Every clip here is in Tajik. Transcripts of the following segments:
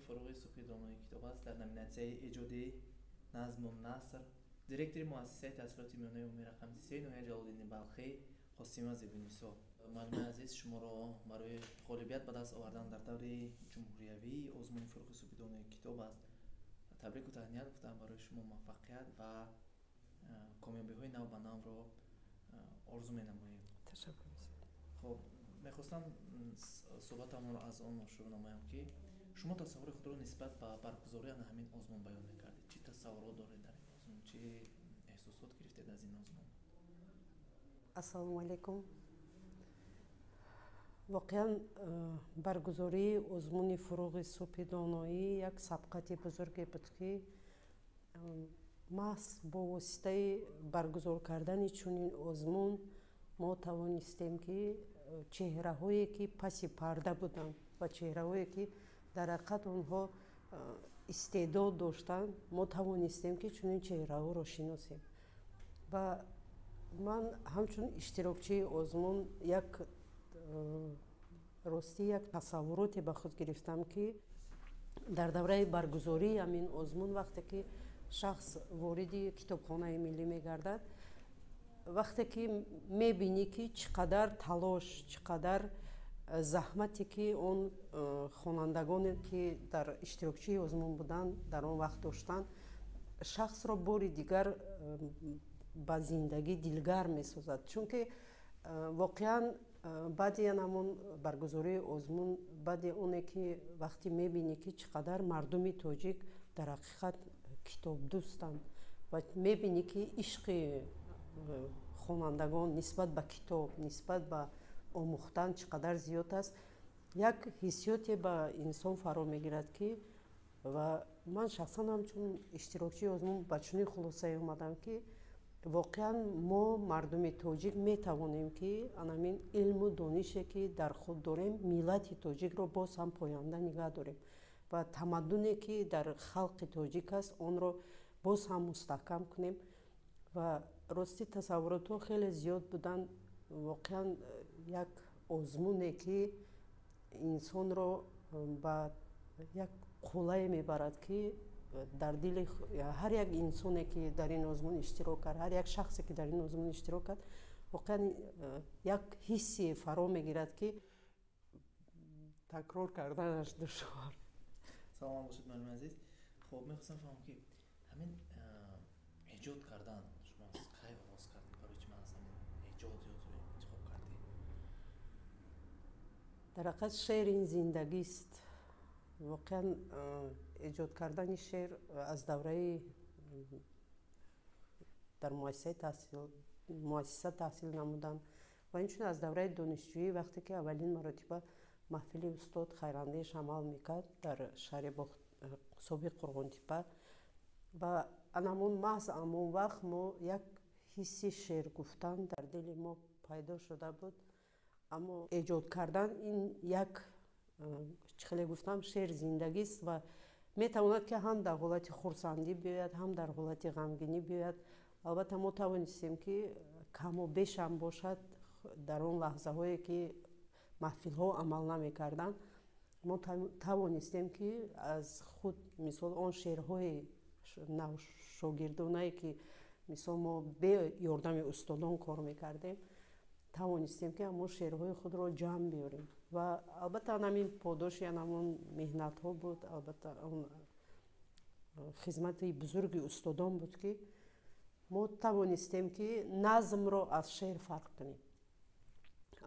Фуруғи субҳи донои китоб аст дар номинатсияи эҷоди назму наср директори муассисаи таҳсилоти миёнаи умумии рақами 3 ноҳияи Ҷалолиддини Балхӣ Қосима Зебунисо. Муаллимаи азиз, шуморо барои ғолибият ба даст овардан дар даври ҷумҳуриявии озмуни Фуруғи субҳи донои китоб аст табрику таҳният гуфтам, барои шумо муваффақият ва комёбиҳои нав ба навро орзу менамоем. Ташаккур. Хоб, мехостам суҳбатамонро аз он шурӯъ намоям, ки шумо тасаввури худро нисбат ба баргузории ана ҳамин озмун баён мекардед. Чӣ тасаввурот доред дар ин озмун, чӣ эҳсосот гирифтед аз ин озмун? Ассалому алайкум. Воқеан, баргузории озмуни Фуруғи субҳи доноӣ як сабқати бузурге буд, ки маҳз бо воситаи баргузор кардани чунин озмун мо тавонистем, ки чеҳраҳое, ки паси парда буданд, ва чеҳраҳое, ки дар ҳақиқат онҳо истеъдод доштанд, мо тавонистем, ки чунин чеҳраҳоро шиносем. Ва ман ҳамчун иштирокчии озмун як ростӣ як тасаввуроте ба худ гирифтам, ки дар давраи баргузории ҳамин озмун, вақте ки шахс вориди Китобхонаи миллӣ мегардад, вақте ки мебинӣ, ки чӣ қадар талош, чӣ қадар заҳмате, ки он хонандагоне, ки дар иштирокчии озмун буданд, дар он вақт доштанд, шахсро бори дигар ба зиндагӣ дилгарм месозад. Чунки воқеан баъди ҳамон баргузории озмун, баъди оне ки вақте мебинӣ, ки чӣ қадар мардуми тоҷик дар ҳақиқат китобдӯстанд, ва мебинӣ, ки ишқи хонандагон нисбат ба китоб, нисбат ба омӯхтан чӣ қадар зиёд аст, як ҳиссиёте ба инсон фаро мегирад, ки ва ман шахсан ҳамчун иштирокчии озмун ба чунин хулосае омадам, ки воқеан мо, мардуми тоҷик, метавонем, ки анамин илму донише, ки дар худ дорем, миллати тоҷикро боз ҳам поянда нигаҳ дорем ва тамаддуне, ки дар халқи тоҷик аст, онро боз ҳам мустаҳкам кунем. Ва ростӣ тасаввуротҳо хеле зиёд буданд. Воқеан як озмуне, ки инсонро ба як қуллае мебарад, ки дар дили ҳар як инсоне, ки дар ин озмун иштирок кард, ҳар як шахсе, ки дар ин озмун иштирок кард, воқеан як ҳиссе фаро мегирад, ки такрор карданаш душвор. Саломат бошед, муаллими азиз. Хоб, мехостам фаҳмам, ки ҳамин эҷод кардан шумо аз кай оғоз кардед? Барои чи ман аз ҳамин эҷод интихоб кардед? Дар ҳақиқат, шеър ин зиндагист. Воқеан, эҷод кардани шеър аз давраи дар муассиса таҳсил намудан ва инчунин аз давраи донишҷӯӣ, вақте ки аввалин маротиба маҳфили устод Хайрандеш амал мекард дар шаҳри собиқ Қурғонтипа, ва анамон маҳз ҳамон вақт мо як ҳисси шеър гуфтан дар дили мо пайдо шуда буд. Аммо эҷод кардан ин як, чӣ хеле гуфтам, шеър зиндагист ва метавонад, ки ҳам дар ҳолати хурсандӣ биёяд, ҳам дар ҳолати ғамгинӣ биёяд. Албатта, мо тавонистем, ки каму бешам бошад, дар он лаҳзаҳое, ки маҳфилҳо амал намекарданд, мо тавонистем, ки аз худ, мисол, он шеърҳои шогирдонае, ки, мисол, мо бе ёрдами устодон кор мекардем, тавонистем, ки ҳамон шеърҳои худро ҷамъ биёрем. Ва албатта, ҳамин подоши ҳамон меҳнатҳо буд, албатта, он хизмати бузурги устодон буд, ки мо тавонистем, ки назмро аз шеър фарқ кунем.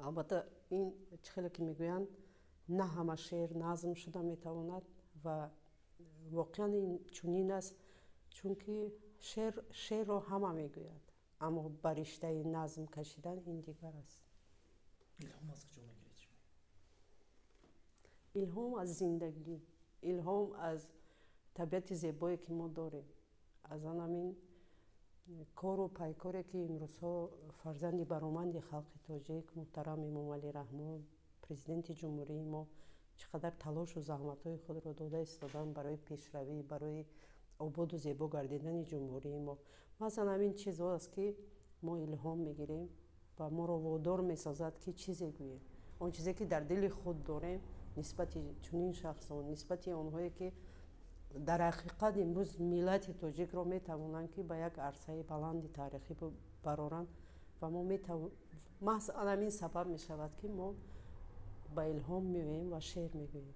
Албатта, ин чӣ хеле ки мегӯянд, на ҳама шеър назм шуда метавонад, ва воқеан ин чунин аст, чунки шеърро ҳама мегӯяд, аммо ба риштаи назм кашидан ин дигар аст. Илҳом аз куҷо мегиред шумо? Илҳом аз зиндагӣ, илҳом аз табиати зебое, ки мо дорем, аз ан ҳамин кору пайкоре, ки имрӯзҳо фарзанди бароманди халқи тоҷик, муҳтарам Эмомалӣ Раҳмон, Президенти ҷумҳурии мо, чӣ қадар талошу заҳматҳои худро дода истоданд барои пешравӣ, барои ободу зебо гардидани ҷумҳурии мо. Масалан, ҳамин чизҳо аст, ки мо илҳом мегирем ва моро водор месозад, ки чизе гӯем. Он чизе, ки дар дили худ дорем, нисбати чунин шахсон, нисбати онҳое ки дар ҳақиқат имрӯз миллати тоҷикро метавонанд ки ба як арсаи баланди таърихӣ бароранд ва мо маҳз ҳамин сабаб мешавад ки мо ба илҳом меоем ва шеър мегӯем.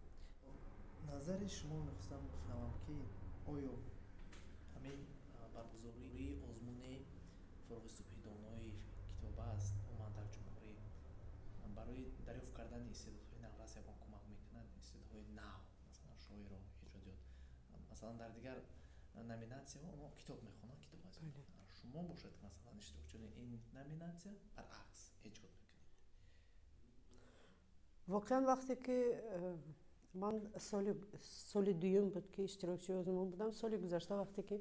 Назари шумо мехостам бифаҳмам ки оё ҳамин баргузории озмуни Фурӯғи субҳи донои китоб аст умуман дар ҷумҳурӣ барои дарёфт кардани истеъдодҳои наврас ягон кӯмак мекунад? Истеъдодҳои нав, масалан шоиро, эҷодиёт, масалан дар дигар номинатсияҳо онҳо китоб мехонанд, китоб аз ёд мекунанд. Шумо бошад, масалан иштирокчиёни ин номинатсия баръакс эҷод мекунед. Воқеан, вақте ки ман соли дуюм буд ки иштирокчии озмун будам, соли гузашта вақте ки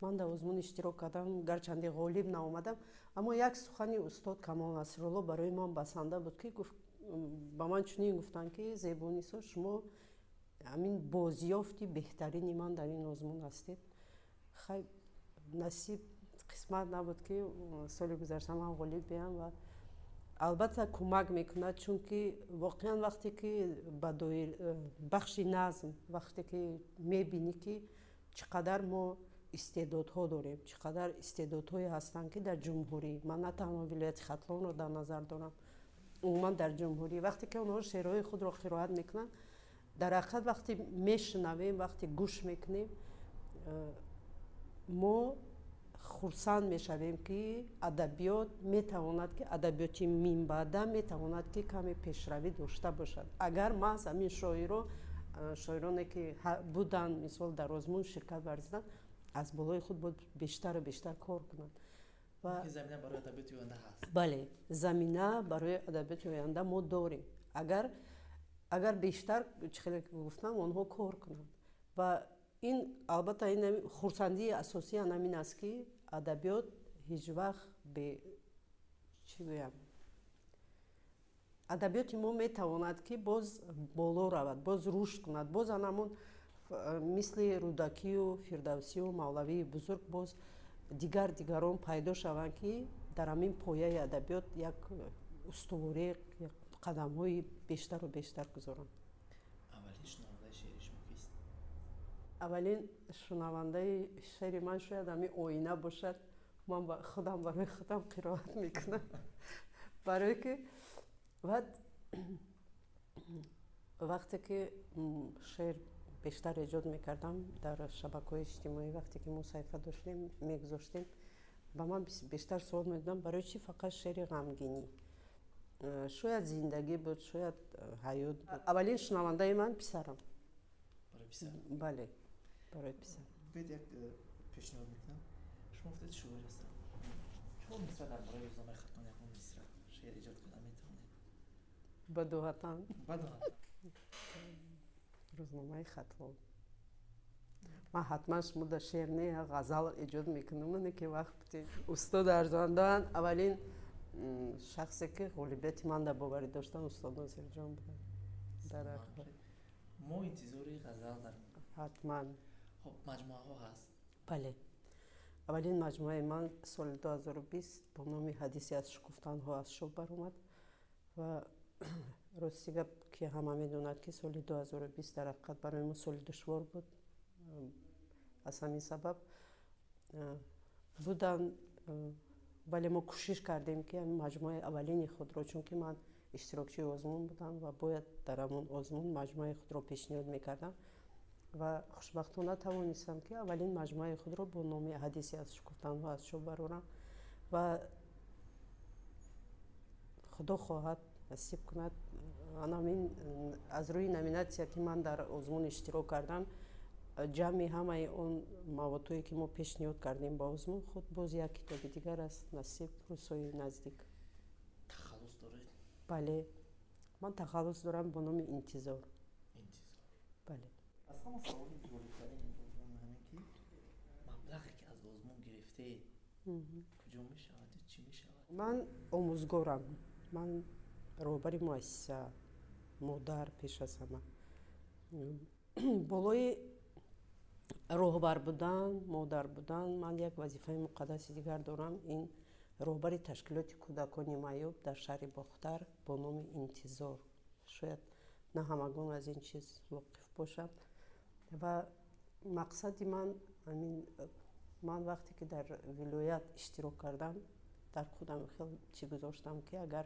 ман дар озмун иштирок кардам, гарчанде ғолиб наомадам, аммо як сухани устод Камол Насрулло барои ман басанда буд ки ба ман чунин гуфтанд ки Зебунисо, шумо ҳамин бозёфти беҳтарини ман дар ин озмун ҳастед. Хай, насиб, қисмат набуд ки соли гузашта ман ғолиб биям ва албатта кӯмак мекунад, чунки воқеан вақте ки ба бахши назм вақте ки мебинӣ ки чӣ қадар мо истеъдодҳо дорем, чӣ қадар истеъдодҳое ҳастанд ки дар ҷумҳурӣ, ман на танҳо вилояти Хатлонро дар назар дорам, умуман дар ҷумҳурӣ, вақте ки онҳо шеърҳои худро қироат мекунанд, дар ҳақиқат вақте мешунавем, вақте гӯш мекунем, мо хурсанд мешавем ки адабиёт метавонад, ки адабиёти минбаъда метавонад ки каме пешравӣ дошта бошад. Агар маҳз ҳамин шоироне ки буданд, мисол дар озмун ширкат варзиданд, аз болои худ бояд бештару бештар кор кунанд. Замина барои адабиёти оянда ҳаст. Бале, замина барои адабиёти оянда мо дорем. Агар бештар, чӣ хеле гуфтам, онҳо кор кунанд. Ва ин албатта ин хурсандии асосӣ ҳамин аст ки адабиёт ҳеҷ вақт бе, чӣ гӯям, адабиёти мо метавонад ки боз боло равад, боз рушд кунад, боз анамон мисли Рӯдакию Фирдавсию Мавлавии бузург боз дигар дигарон пайдо шаванд ки дар ҳамин пояи адабиёт як устуворӣ қадамҳои бештару бештар гузоранд. Аввалин шунавандаи шеъри шумо кист? Аввалин шунавандаи шеъри ман шояд ҳамин оина бошад. Ман худам барои худам қироат мекунам, барое ки баъд вақте ки шеър бештар эҷод мекардам дар шабакаҳои иҷтимоӣ, вақте ки мо саҳифа доштем, мегузоштем, ба ман бештар суол медодам, барои чӣ фақат шеъри ғамгинӣ? Шояд зиндагӣ буд, шояд ҳаёт буд. Аввалин шунавандаи ман писарам. Бале, барои писар. Бед як пешниҳод мекунам. Шумо гуфтед шоир ҳастам. Шумо мисра дар бораи рӯзномаи Хатлон ягон мисра шеър эҷод карда метавонед? Бадоҳатан. Бадоҳатан. Рӯзномаи Хатлон. Ман ҳатман шумо дар шеър не, ғазал эҷод мекунам, не ки вақт будед. Устод арзандаанд, аввалин шахсе ки ғолибияти ман дар боварӣ доштан устод Носирҷон буданд. Дар ҳақиқат мо интизори ғазал дар ҳатман. Хоб, маҷмӯаҳо ҳаст? Бале, аввалин маҷмӯаи ман соли 2020 бо номи «Ҳадисе аз шукуфтанҳо» аз чоп баромад ва рости гап ки ҳама медонад ки соли 2020 дар ҳақиқат барои мо соли душвор буд. Аз ҳамин сабаб буданд, вале мо кӯшиш кардем ки ҳамин маҷмӯаи аввалини худро, чунки ман иштирокчии озмун будам ва бояд дар ҳамон озмун маҷмӯаи худро пешниҳод мекардам ва хушбахтона тавонистам ки аввалин маҷмӯаи худро бо номи «Ҳадисе аз шукуфтанҳо» аз чоп барорам ва худо хоҳад, насиб кунад, анамин аз рӯи номинатсия ки ман дар озмун иштирок кардам, ҷамъи ҳамаи он маводҳое ки мо пешниҳод кардем ба озмун, худ боз як китоби дигар аст, насиб, рӯзҳои наздик. Тахаллус доред? Бале, ман тахаллус дорам бо номи Интизор. Интизор. Бале. Аз ҳама саволи ҷолибтарин озмун ҳамин ки маблағе ки аз озмун гирифтаед куҷо мешавад ё чӣ мешавад? Ман омӯзгорам, ман роҳбари муассиса, модар. Пеш аз ҳама, болои роҳбар будан, модар будан, ман як вазифаи муқаддаси дигар дорам. Ин роҳбари ташкилоти кӯдакони маъюб дар шаҳри Бохтар бо номи Интизор. Шояд На ҳамагон аз ин чиз воқиф бошанд. Ва мақсади ман ҳамин, ман вақте ки дар вилоят иштирок кардам, дар худам хел чӣ гузоштам, ки агар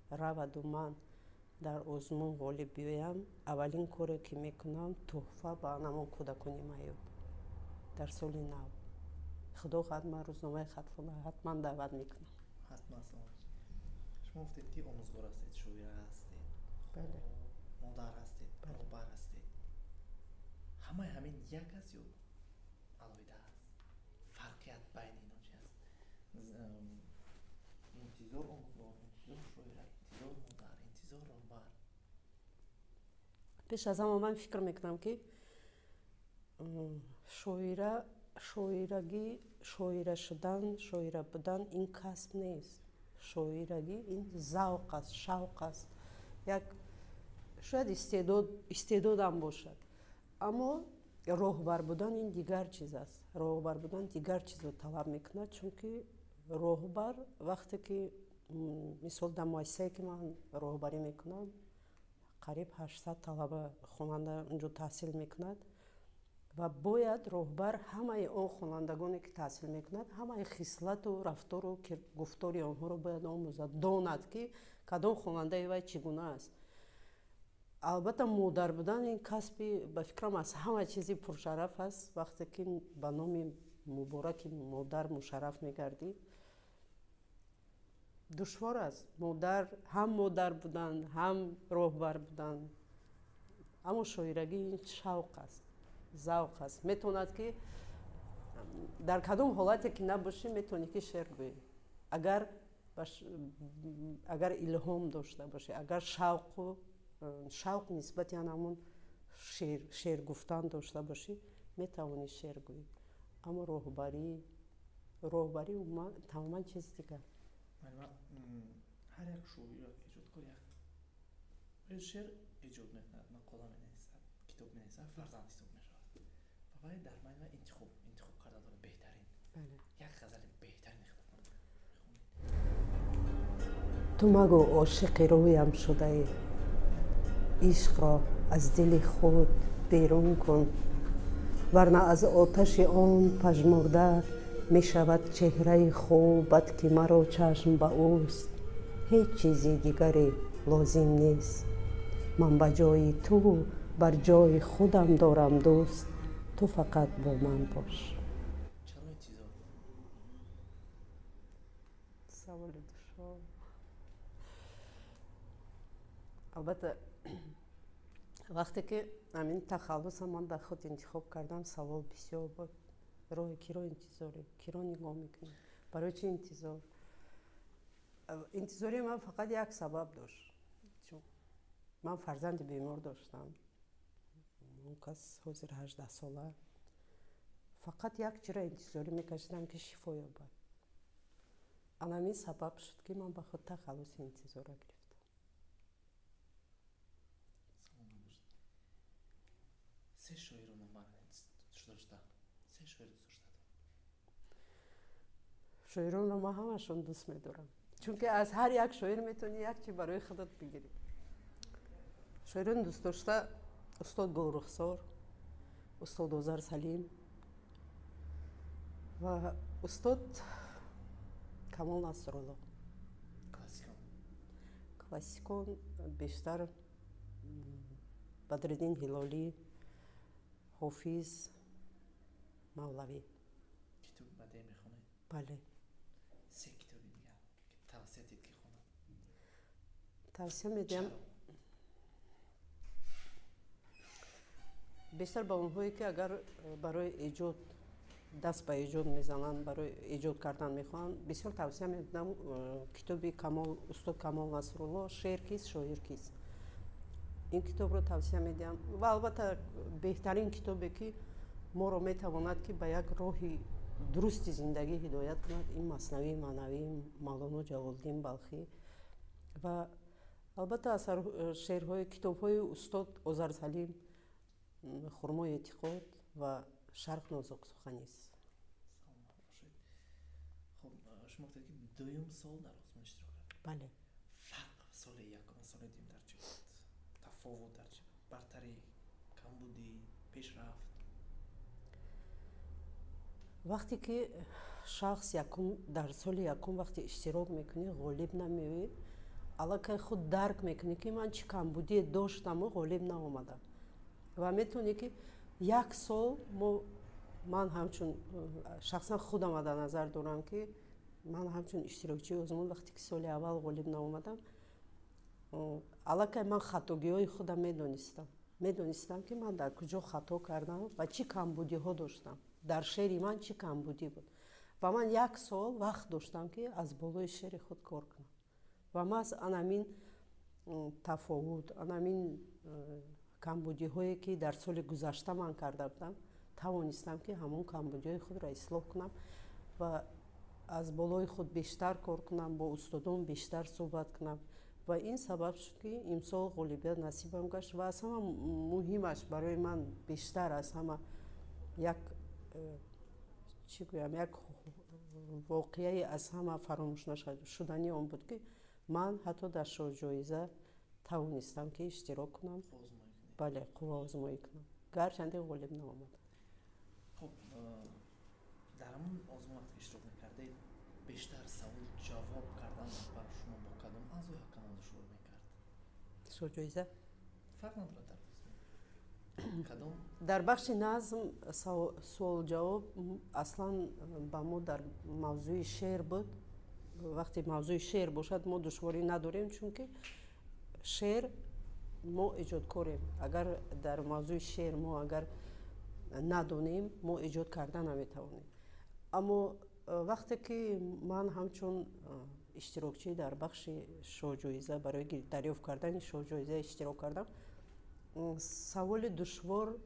раваду ман дар озмун ғолиб биёям, аввалин коре ки мекунам, тӯҳфа ба ҳамон кӯдакони маъюб дар соли нав. Худо хоҳад, ман рӯзномаи Хатлона ҳатман даъват мекунам. Ҳатман. Шумо гуфтед, ки омӯзгор ҳастед, шоира ҳастед, Бале. модар ҳастед, роҳбар ҳастед. Ҳамаи ҳамин як аст ё алоҳида аст? Фарқият байни ино чи аст? Интизор омӯзгор, интизор шоира, интизор модар, интизор роҳбар. Пеш аз ҳама ман фикр мекунам, ки шоира, шоирагӣ, шоира шудан, шоира будан ин касб нест. Шоирагӣ ин завқ аст, шавқ аст, як шояд истеъдод, истеъдодам бошад. Аммо роҳбар будан ин дигар чиз аст. Роҳбар будан дигар чизро талаб мекунад, чунки роҳбар вақте ки, мисол, дар муассисае ки ман роҳбарӣ мекунам, қариб 800 талаба, хонанда унҷо таҳсил мекунад ва бояд роҳбар ҳамаи он хонандагоне ки таҳсил мекунад, ҳамаи хислату рафтору гуфтори онҳоро бояд омӯзад, донад, ки кадом хонандаи вай чӣ гуна аст. Албатта, модар будан ин касби, ба фикрам, аз ҳама чизи пуршараф аст. Вақте ки ба номи мубораки модар мушарраф мегардӣ, душвор аст модар, ҳам модар будан, ҳам роҳбар будан. Аммо шоирагӣ ин шавқ аст, завқ аст. Метавонад, ки дар кадом ҳолате ки набошӣ, метавонӣ ки шеър гӯӣ, агар илҳом дошта бошӣ, агар шавқ нисбати ан ҳамон шеър гуфтан дошта бошӣ, метавонӣ шеър гӯӣ. Аммо роҳбарӣ тамоман чизи дигар. Ҳар як шоир, эҷодкор як шеър эҷод мекунад, мақола менависад, китоб менависад, фарзанд ҳисоб мешавад ва вай дар байни вай интихоб карда дорад беҳтарин як ғазали беҳтарини худатон мехонед. Ту магӯ ошиқи рӯям шудаӣ, ишқро аз дили худ берун кун, варна аз оташи он пажмурда мешавад чеҳраи хубат, ки маро чашм ба ӯст, ҳеҷ чизи дигаре лозим нест. Ман ба ҷои ту бар ҷои худам дорам дӯст, ту фақат бо ман бош. Чаро интизор? Саволи душвор. Албатта, вақте ки ҳамин тахаллуса ман дар худ интихоб кардам, савол бисёр буд: роҳи киро интизорӣ, киро нигоҳ мекунӣ, барои чӣ интизор? Интизории ман фақат як сабаб дошт: чун ман фарзанди бемор доштам, он кас ҳозир 18-сола. Фақат як чиро интизорӣ мекашидам, ки шифо ёбад. Анамин сабаб шуд, ки ман ба худ тахаллуси интизора гирифтам. Се шоирро номбар дошта, се шоир дӯст доштад. Шоиронро ман ҳамашон дӯст медорам, чунки аз ҳар як шоир метавонӣ як чи барои худат бигирӣ. Шоирони дӯстдошта: устод Гулрухсор, устод Озар Салим ва устод Камол Насрулло. Классикон? Классикон бештар Бадриддин Ҳилолӣ, Ҳофиз, Мавлавӣ. Китоб бадеъ мехонед? Бале. Се китоби дигар, ки тавсия дид, ки хонад. Тавсия медиҳам бештар ба онҳое, ки агар барои эҷод даст ба эҷод мезананд, барои эҷод кардан мехоҳанд, бисёр тавсия медиҳам китоби Камол, устод Камол Насрулло «Шеър кист, шоир кист». Ин китобро тавсия медиҳам. Ва албатта, беҳтарин китобе, ки моро метавонад, ки ба як роҳи дурусти зиндагӣ ҳидоят кунад, ин Маснавии маънавии Мавлоно Ҷалолиддин Балхӣ ва албатта асар, шеърҳои, китобҳои устод Озар Салим «Хурмои эътиқод» ва «Шарқ нозуксуханист». Саломат бошед. Хуб, шумо гуфтед, ки дуюм сол дар озмун иштирок кардед. Бале. Фарқ соли якум ва соли дуюм дар чӣ буд? Тафовут дар чӣ? Бартарӣ, камбудӣ, пешрафт? Вақте ки шахс якум дар соли якум вақте иштирок мекунӣ, ғолиб намеоӣ, аллакай худ дарк мекунӣ, ки ман чӣ камбудие доштаму ғолиб наомадам. Ва метавонӣ, ки як сол мо, ман ҳамчун шахсан худама дар назар дорам, ки ман ҳамчун иштирокчии озмун, вақте ки соли аввал ғолиб наомадам, аллакай ман хатогиҳои худам медонистам, ки ман дар куҷо хато кардам ва чӣ камбудиҳо доштам, дар шеъри ман чӣ камбудӣ буд. Ва ман як сол вақт доштам, ки аз болои шеъри худ кор кунам. Ва маҳз анамин тафовут, анамин камбудиҳое, ки дар соли гузашта ман карда будам, тавонистам, ки ҳамон камбудиҳои худро ислоҳ кунам ва аз болои худ бештар кор кунам, бо устодон бештар суҳбат кунам. Ва ин сабаб шуд, ки имсол ғолибият насибам гашт. Ва аз ҳама муҳимаш барои ман, бештар аз ҳама, як чӣ гӯям, як воқеаи аз ҳама фаромӯшнашуданӣ он буд, ки ман ҳатто дар шоҳҷоиза тавонистам, ки иштирок кунам, бале, қувваозмоӣ кунам, гарчанде ғолиб наомадам. Хуб, дар ҳамон озмун вақте иштирок мекардед, бештар савол ҷавоб кардан барои шумо бо кадом аъзои ҳакамон душвор мекард? Шоҳҷоиза? Фарқ надорад, дар кадом. Дар бахши назм суолҷавоб аслан ба мо дар мавзӯи шеър буд. Вақте мавзӯи шеър бошад, мо душворӣ надорем, чунки шеър мо эҷодкорем. Агар дар мавзӯи шеър мо агар надонем, мо эҷод карда наметавонем. Аммо вақте ки ман ҳамчун иштирокчӣ дар бахши шоҳҷоиза барои дарёфт кардани шоҳҷоиза иштирок кардам, саволи душвор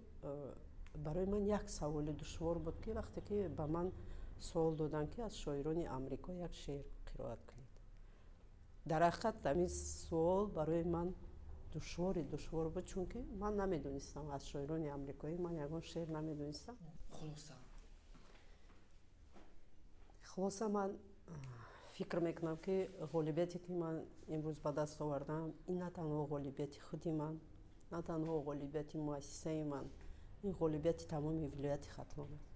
барои ман, як саволи душвор буд, ки вақте ки ба ман суол доданд, ки аз шоирони Амрико як шеър қироат кунед. Дар ҳақиқат, ҳамин суол барои ман душвори душвор буд, чунки ман намедонистам, аз шоирони амрикоӣ ман ягон шеър намедонистам. Хулоса? Хулоса, ман фикр мекунам, ки ғолибияте, ки ман имрӯз ба даст овардам, ин на танҳо ғолибияти худи ман, на танҳо ғолибияти муассисаи ман, ин ғолибияти тамоми вилояти Хатлон аст.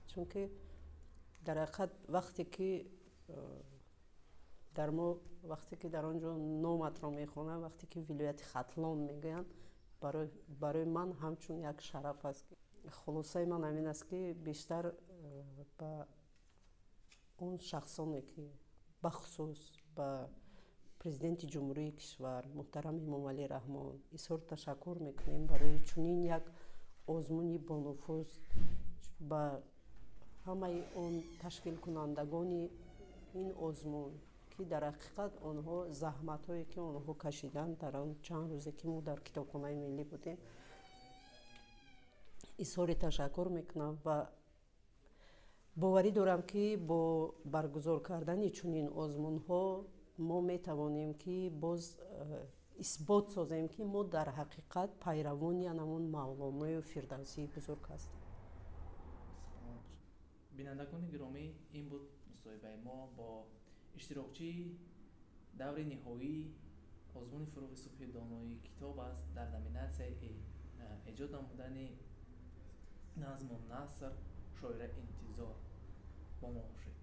Чунки дар ҳақиқат, вақте ки дар мо, вақте ки дар он ҷо номатро мехонам, вақте ки вилояти Хатлон мегӯянд, барои ман ҳамчун як шараф аст. Хулосаи ман ҳамин аст, ки бештар ба он шахсоне, ки бахусус ба президенти ҷумҳурии кишвар муҳтарам Эмомалӣ Раҳмон изҳори ташаккур мекунем барои чунин як озмуни бонуфуз, ба ҳамаи он ташкилкунандагони ин озмун, ки дар ҳақиқат онҳо заҳматҳое, ки онҳо кашиданд дар он чанд рӯзе, ки мо дар Китобхонаи миллӣ будем, изҳори ташаккур мекунам. Ва боварӣ дорам, ки бо баргузор кардани чунин озмунҳо мо метавонем, ки боз исбот созем, ки мо дар ҳақиқат пайравони анамон Мавлоною Фирдавсии бузург ҳастем. Бинандагони гиромӣ, ин буд мусоҳибаи мо бо иштирокчии даври ниҳоии озмуни «Фурӯғи субҳи донои китоб аст» дар номинатсияи эҷод намудани назму наср, шоира Интизор. Бо мо бошед.